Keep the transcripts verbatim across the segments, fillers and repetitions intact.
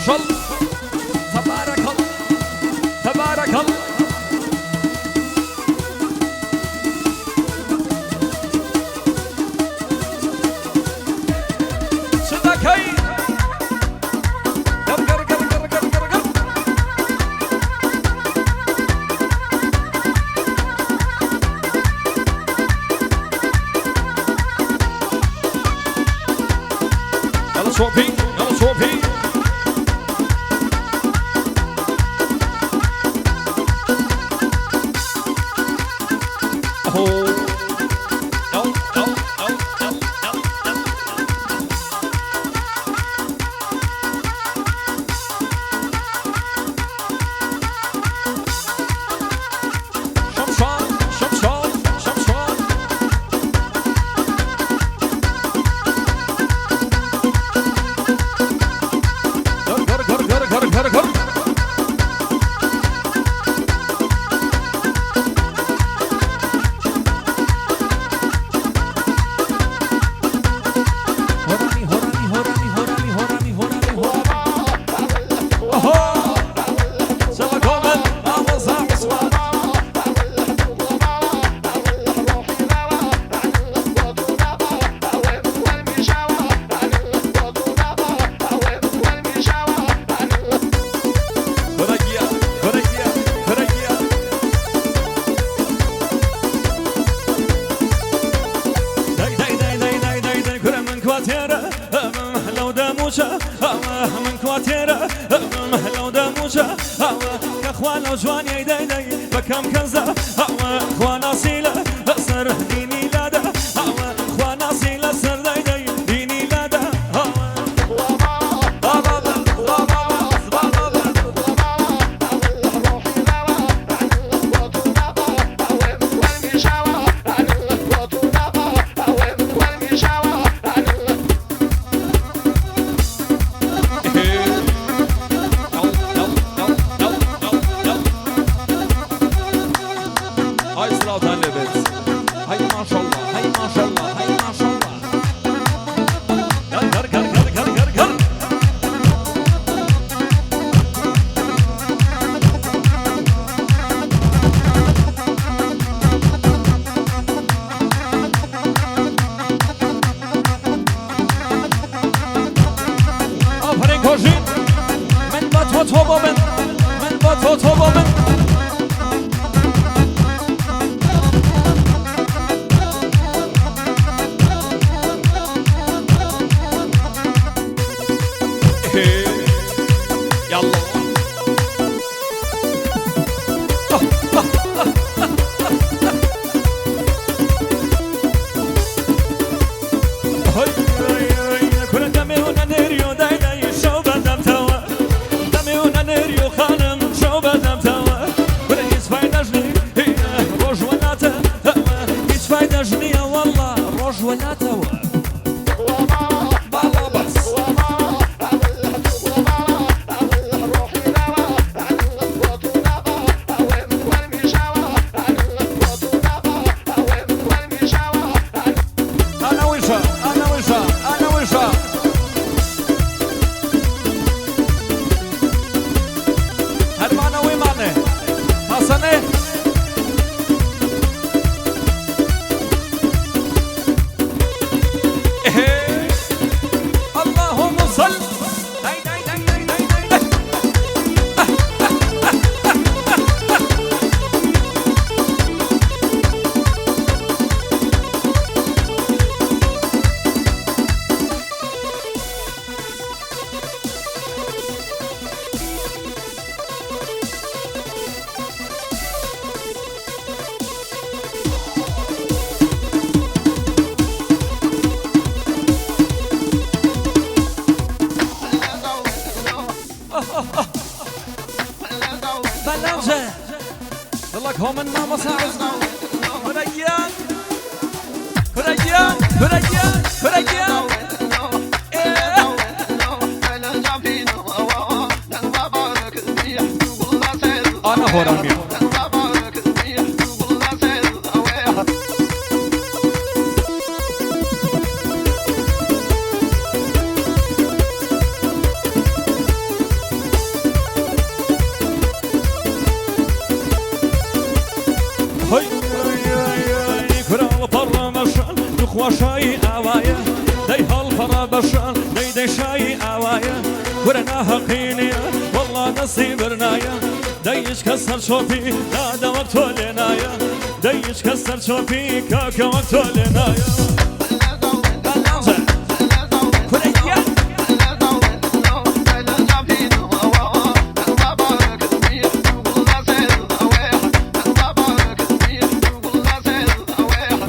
Tebarekallah. Tebarekallah. Çi dakey? Gir, gir, gir. Yalla Sopî, yalla Sopî. Aho. Yal, yal, yal, yal, yal, yal. Şamşan, şamşan, şamşan. Gır, gır, gır, gır, gır, gır, gır. Horami, horami, horami, horami, horami, horami, horami. Oho! Selakomen, Ramazan, Osman. Koregiya, koregiya, koregiya. Dey, dey, dey, dey, dey, dey, dey, kure min kuatiyere. Min mehlew de mûça, min kuatiyere, min mehlew de mûça, ke xwalo ciwanî dey dey, bekem kenza, xwana sîle, ser dînî lade, xwana sîle, ser dey dey, dînî lade. Hay silavtan lê bêt. Hay maşallah, hay maşallah, hay maşallah. Gel, gel, gel. Aferin Kojî. Min ba to toba min. Min ba to toba min. Yallah. Hay, hay, hay, kure demê û nenêrî yo, day, day, şew bedem tewe. Demê û nenêrî yo, xanim, şew bedem tewe. Kure hîç fayda ji nî, roj welate, hîç fayda ji nî ya, wallah, roj welate we. Ana wisa, ana wisa, ana wisa. Hermana wî mane. Hasanê. Ehe. Allahümme salli. Belence. Valla komen mama sağ olsun. Kuragiyan. Kuragiyan. Kuragiyan. Kuragiyan. Ee. Ana horamî. Weşayî awaye, dey halpara beşan, dey dey şayî awaye. Kure naheqîniye, walla destî birnaye. Dey hiç kes ser çopî, nade wek to lê naye. Dey hiç kes ser çopî, kake wek to lê naye. Kure ye.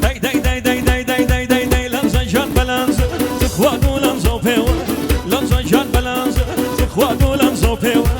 Dey dey dey dey dey dey dey dey dey dey, lenza can belenza, tu xwedû lenza pêwe. Lenza can belenza, tu xwedû lenza pêwe.